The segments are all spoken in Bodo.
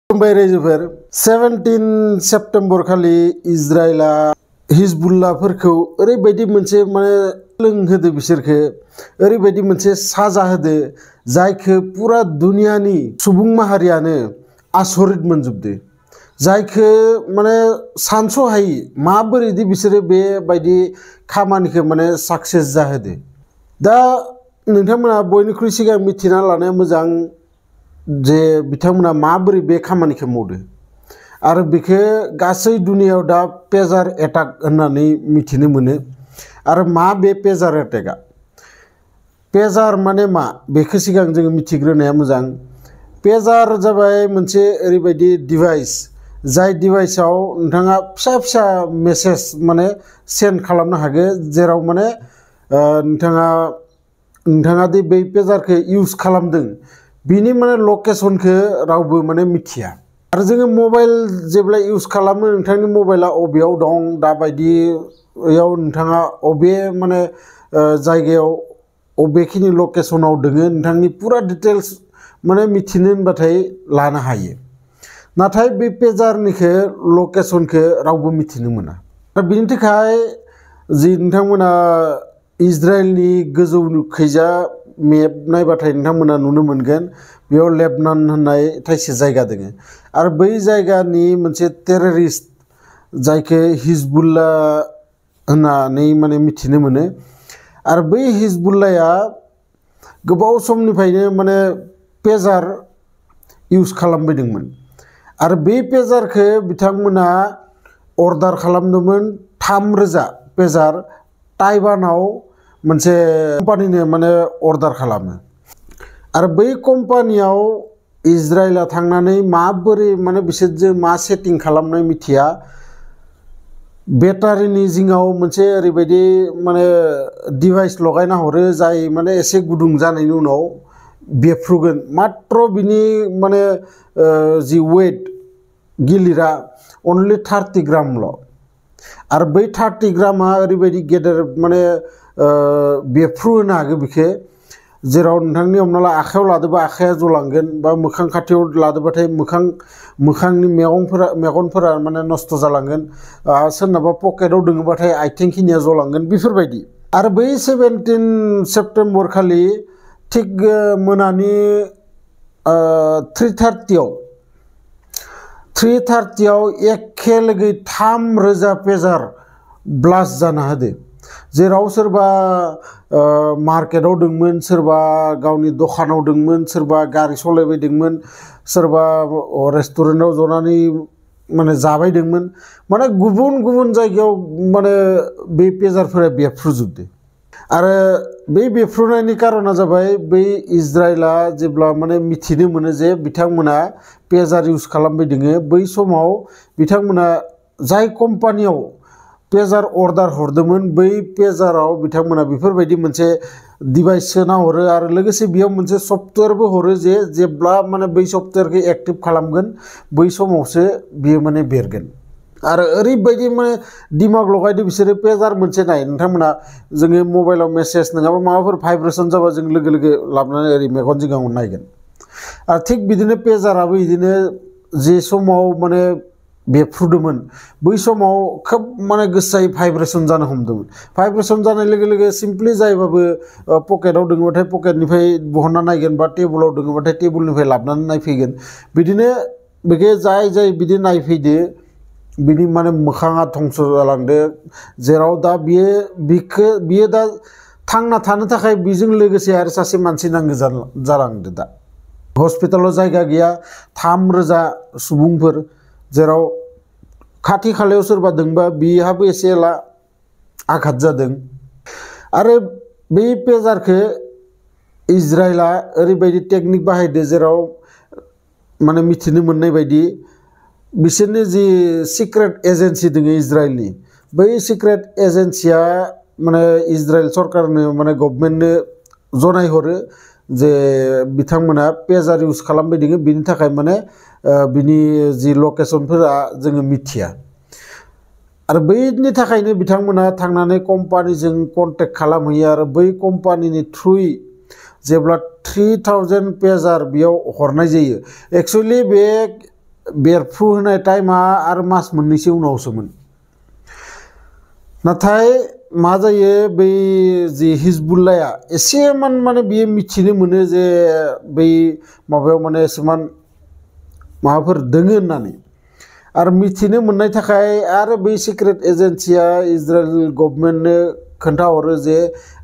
खुलुमबाय रायजोफोर 17 सेप्टेम्बर खालि इजराइला हिजबुल्लाहफोरखौ ओरैबायदि मोनसे माने लोंहोदो बिसोरखो ओरैबायदि मोनसे साजा होदो जायखौ पुरा दुनियानि सुबुं माहारियानो आसरित मोनजोबदो जायखौ माने सानस'हायि माबोरैदि बिसोरो बेबायदि खामानिखौ माने साक्सेस जाहोदो। दा नोंथांमोना बयनिख्रुइ सिगां मिथिना लानाया मोजां जे बिथांमोना माबोरै बे खामानिखौ मावदो आरो बेखौ गासै दुनियायाव दा पेजार एटाक होननानै मिथिनो मोनो। आरो मा बे पेजार एटेकआ पेजार माने मा बेखौ सिगां जोङो मिथिग्रोनाया मोजां। पेजार जाबाय मोनसे ओरैबायदि डिभाइस जाय डिभाइसआव नोंथाङा फिसा फिसा मेसेज माने सेन्ड खालामनो हागोन जेराव माने नोंथाङा दि बै पेजारखौ इउज खालामदों बिनि माने लकेसनखौ रावबो माने मिथिया। आरो जोङो मबाइल जेब्ला इउज खालामो नोंथांनि मबाइला अबेयाव दं दाबायदियाव नोंथाङा अबे माने जायगायाव अबेखिनि लकेसनाव दोङो नोंथांनि पुरा डिटेल्स माने मिथिनो होनबाथाय लानो हायो। नाथाय बे पेजारनिखौ लकेसनखौ रावबो मिथिनो मोना। आरो बिनि थाखाय जि नोंथांमोना इजराइलनि गोजौखैजा मेप नायबाथाय नोंथांमोना नुनो मोनगोन बेयाव लेबनान होननाय थाइसे जायगा दोङो आरो बै जायगानि मोनसे टेररिस्ट जायखौ हिजबुल्लाह होननानै माने मिथिनो मोनो। आरो बै हिजबुल्लाहया गोबाव समनिफ्रायनो माने पेजार इउज खालामबोदोंमोन आरो बे पेजारखौ बिथांमोना अर्डार खालामदोंमोन 3000 पेजार ताइवानाव मोनसे कम्पानिनो माने अर्डार खालामो। आरो बै कम्पानियाव इजराइला थांनानै माबोरै माने बिसोरजों मा सेटिं खालामनाय मिथिया बेटारिनि जिङाव मोनसे ओरैबायदि माने डिभाइस लगायना हरो जाय माने एसे गुदुं जानायनि उनाव बेफ्रुगोन मात्र बिनि माने जि वेट गिलिरा अनलि 30 ग्रामल' आरो बै 30 ग्रामा ओरैबायदि गेदेर माने बेफ्रु होनो हागौ बेखौ जेराव नोंथांनि हमना ला आखायाव लादोंबा आखाया जलांगोन बा मोखां खाथियाव लादोंबाथाय मोखांनि मेगनफोरा माने नस्थ' जालांगोन सोरनाबा पकेटाव दोङोबाथाय आथिंखिनिया जलांगोन बेफोरबायदि। आरो बै 17 सेप्टेम्बर खालि थिग मोनानि 3:30 एखे लोगोै 3000 पेजार ब्लास्ट जाना होदो जेराव सोरबा मार्केटाव दंमोन सोरबा गावनि दखानाव दंमोन सोरबा गारि सालायबाय दंमोन सोरबा रेस्टुरेन्टाव जनानै माने जाबाय दंमोन माने गुबुन गुबुन जायगायाव माने बे पेजारफोरा बेफ्रुजोबदो। आरो बै बेफ्रुनायनि कारना जाबाय बै इजराइला जेब्ला माने मिथिनो मोनो जे बिथांमोना पेजार इउज खालामबाय दोङो बै समाव बिथांमोना जाय कम्पानियाव पेजार अर्डार हरदोंमोन बै पेजाराव बिथांमोना बेफोरबायदि मोनसे डिभाइस सोना हरो आरो लोगोसे बेयाव मोनसे सफ्टवेयारबो हरो जे जेब्ला माने बै सफ्टवेयारखौ एक्टिभ खालामगोन बै समावसो बियो माने बेरगोन। आरो ओरैबायदि माने दिमाग लगायदो बिसोरो पेजार मोनसे नाय नोंथांमोना जोङो मबाइलाव मेसेज नङाबा माबाफोर भाइब्रेसन जाबा जों लोगो लोगो लाबोनानै ओरै मेगन जिङाव नायगोन। आरो थिग बिदिनो पेजाराबो बिदिनो जे समाव माने बेफ्रुदोंमोन बै समाव खोब माने गोसायै भाइब्रेसन जानो हमदोंमोन। भाइब्रेसन जानाय लोगो लोगो सिम्पलि जायबाबो पकेटाव दोङोबाथाय पकेटनिफ्राय बहनना नायगोन बा टेबुलाव दोङोबाथाय टेबुलनिफ्राय लाबोनानै नायफैगोन बिदिनो बेखौ जाय बिदि नायफैदो बिनि माने मोखाङा धंस जालांदो जेराव दा बियो दा थांना थानो थाखाय बेजों लोगोसे आरो सासे मानसि नांगौ जालांदो। दा हस्पिटालाव जायगा गैया 3000 सुबुंफोर जेराव खाथि खालायाव सोरबा दोंबा बिहाबो एसे एला आघात जादों। आरो बे पेजारखौ इजराइला ओरैबायदि टेकनिक बाहायदो जेराव माने मिथिनो मोननाय बायदि बिसोरनि जि सिक्रेट एजेन्सि दङ इजराइलनि बै सिक्रेट एजेन्सिया माने इजराइल सरकारनो माने गभर्नमेन्टनो जनायहरो जे बिथांमोना पेजार इउज खालामबाय दङ बिनि थाखाय माने बिनि जि लकेसनफोरा जोङो मिथिया। आरो बैनि थाखायनो बिथांमोना थांनानै कम्पानिजों कन्टेक्ट खालामहैयो आरो बै कम्पानिनि थ्रुयै जेब्ला 3000 पेजार बेयाव हरनाय जायो एक्चुअली बे बेरफ्रु होनाय टाइमा आरो मास मोननैसो उनावसोमोन। नाथाय मा जायो बै जि हिजबुल्लाया एसेमान माने बियो मिथिनो मोनो जे बै माबायाव माने एसेमान माबाफोर दोङो होननानै आरो मिथिनो मोननाय थाखाय आरो बै सिक्रेट एजेन्सिया इजराइल गभर्नमेन्टनो खोन्थाहरो जे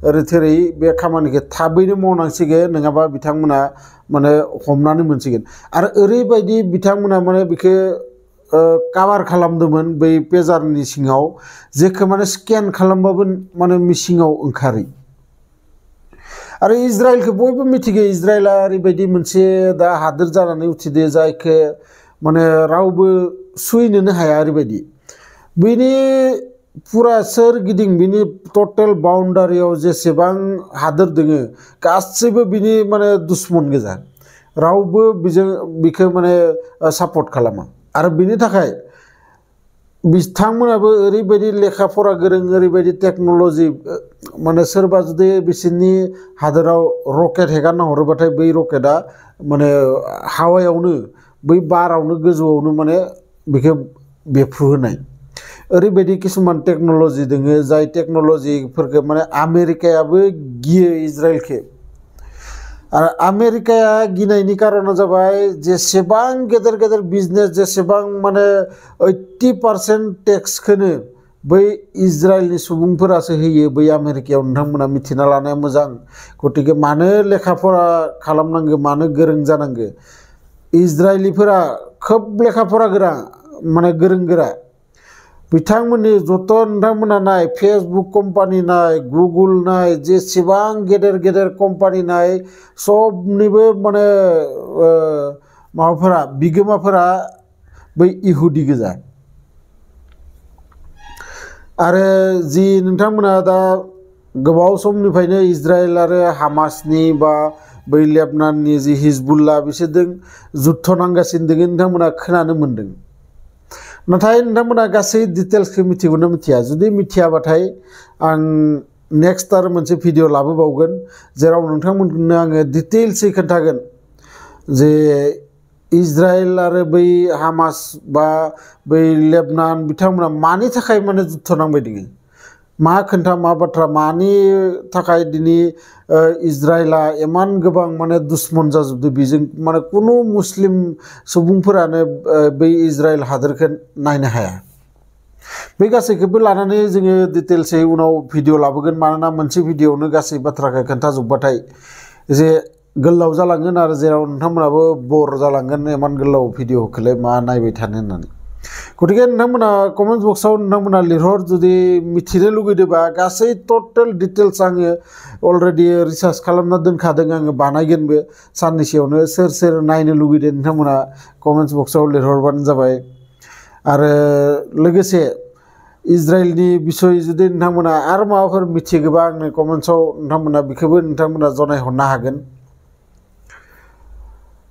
ओरै थोरै बे खामानिखौ थाबैनो मावनांसिगोन नङाबा बिथांमोना माने हमनानै मोनसिगोन आरो ओरैबायदि बिथांमोना माने बेखौ काभार खालामदोंमोन बै पेजारनि सिङाव जेखौ माने स्केन खालामबाबो माने मिसिङाव ओंखारै आरो इजराइलखौ बयबो मिथिगौ इजराइला ओरैबायदि मोनसे दा हादोर जानानै उथिदो जायखौ माने रावबो सुइनोनो हाया ओरैबायदि बिनि पुरा सोरगिदिं बिनि टटेल बाउन्डारियाव जेसेबां हादोर दोङो गासैबो बिनि माने दुश्मन गोजा रावबो बिखौ माने सापर्ट खालामा आरो बिनि थाखाय बिथांमोनाबो ओरैबायदि लेखा फरा गोरों ओरैबायदि टेक्न'लजि माने सोरबा जुदि बिसोरनि हादोराव रकेट हेगारना हरोबाथाय बै रकेटआ माने हावायावनो बै बारावनो गोजौआवनो माने बेखौ बेफ्रुहोनाय ओरैबायदि किसुमान टेक्न'लजि दोङो जाय टेक्न'लजिफोरखौ माने आमेरिकायाबो गियो इजराइलखौ आरो आमेरिकाया गिनायनि कारना जाबाय जेसेबां गेदेर गेदेर बिजनेस जेसेबां माने 80% टेक्सखौनो बै इजराइलनि सुबुंफोरासो होयो बै आमेरिकायाव नोंथांमोना मिथिना लानाया मोजां गतिके मानो लेखा फरा खालामनांगौ मानो गोरों जानांगौ इजराइलिफोरा खोब लेखा फरा गोरा माने गोरों गोरा बिथांमोननि जत नोंथांमोना नाय फेसबुक कम्पानि नाय गुगल नाय जेसेबां गेदेर गेदेर कम्पानि नाय सबनिबो माने माबाफोरा बिगोमाफोरा बै इहुदि गोजा आरो जि नोंथांमोना दा गोबाव समनिफ्रायनो इजराइल आरो हामासनि बा बै लेबनाननि जि हिजबुल्ला बिसोरजों जुद्ध नांगासिनो दङ नोंथांमोना खोनानो मोन्दों नाथाय नोंथांमोना गासै डिटेल्सखौ मिथिगौना मिथिया जुदि मिथियाबाथाय आं नेक्स्ट आरो मोनसे भिडिअ लाबोबावगोन जेराव नोंथांमोननो आङो डिटेल्सै खोन्थागोन जे इजराइल आरो बै हामास बा बै लेबनान बिथांमोना मानि थाखाय माने जुद्ध नांबाय दङ मा खोन्था मा बाथ्रा मानि थाखाय दिनै इजराइला इमान गोबां माने दुश्मन जाजोबदों बेजों माने कुनु मुस्लिम सुबुंफोरानो बै इजराइल हादोरखौ नायनो हाया बे गासैखौबो लानानै जोङो डिटेल्सै उनाव भिडिअ लाबोगोन मानोना मोनसे भिडिअआवनो गासै बाथ्राखौ खोन्थाजोबबाथाय जे गोलाव जालांगोन आरो जेराव नोंथांमोनाबो बर जालांगोन इमान गोलाव भिडिअखौलाय मा नायबाय थानो होननानै गतिके नोंथांमोना कमेन्ट बक्सआव नोंथांमोना लिरहर जुदि मिथिनो लुगैदोंबा गासै टटेल डिटेल्स आङो अलरेडि रिसार्च खालामना दोनखादों आङो बानायगोनबो साननैसोआवनो सोर सोर नायनो लुगैदों नोंथांमोना कमेन्ट बक्सआव लिरहरबानो जाबाय आरो लोगोसे इजराइलनि बिसय जुदि नोंथांमोना आरो माबाफोर मिथिगौबा आंनो कमेन्ट्सआव नोंथांमोना बेखौबो नोंथांमोना जनायहरनो हागोन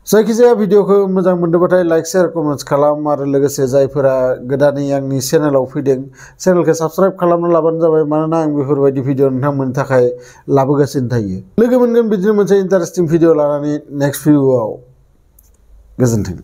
जायखिजाया भिडिअखौ मोजां मोनदोंबाथाय लाइक शेयार कमेन्ट्स खालाम आरो लोगोसे जायफोरा गोदानै आंनि चेनेलाव फैदों चेनेलखौ साबस्क्राइब खालामना लाबानो जाबाय मानोना आं बेफोरबायदि भिडिअ नोंथांमोननि थाखाय लाबोगासिनो थायो लोगो मोनगोन बिदिनो मोनसे इन्टारेस्टिं भिडिअ लानानै नेक्स्ट भिडिअआव गोजोन्थों।